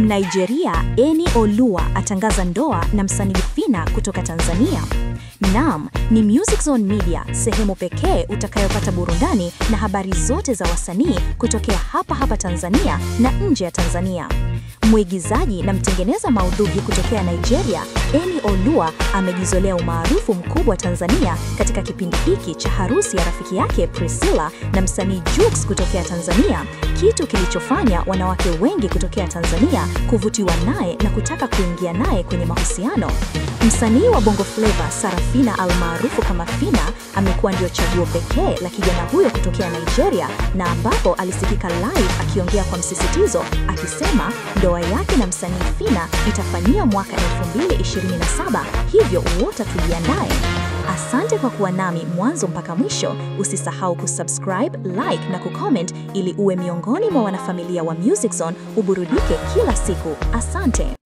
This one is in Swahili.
Mnigeria Eni Olua atangaza ndoa na msanii Phina kutoka Tanzania. Naam, ni Music Zone Media, sehemu pekee utakayopata burudani na habari zote za wasanii kutokea hapa hapa Tanzania na nje ya Tanzania. Mwigizaji na mtengeneza maudhui kutokea Nigeria, Eni Olua amejizolea umaarufu mkubwa Tanzania katika kipindi hiki cha harusi ya rafiki yake Priscilla na msanii Jux kutokea Tanzania, kitu kilichofanya wanawake wengi kutokea Tanzania kuvutiwa naye na kutaka kuingia naye kwenye mahusiano. Msanii wa Bongo Flava Sarafina almaarufu kama Phina amekuwa ndio chaguo pekee la kijana huyo kutokea Nigeria, na ambapo alisikika live akiongea kwa msisitizo akisema ndoa yake na msanii Phina itafanyia mwaka 2027, hivyo wote tujiandae. Asante kwa kuwa nami mwanzo mpaka mwisho. Usisahau kusubscribe, like na kucomment ili uwe miongoni mwa wanafamilia wa Music Zone, uburudike kila siku. Asante.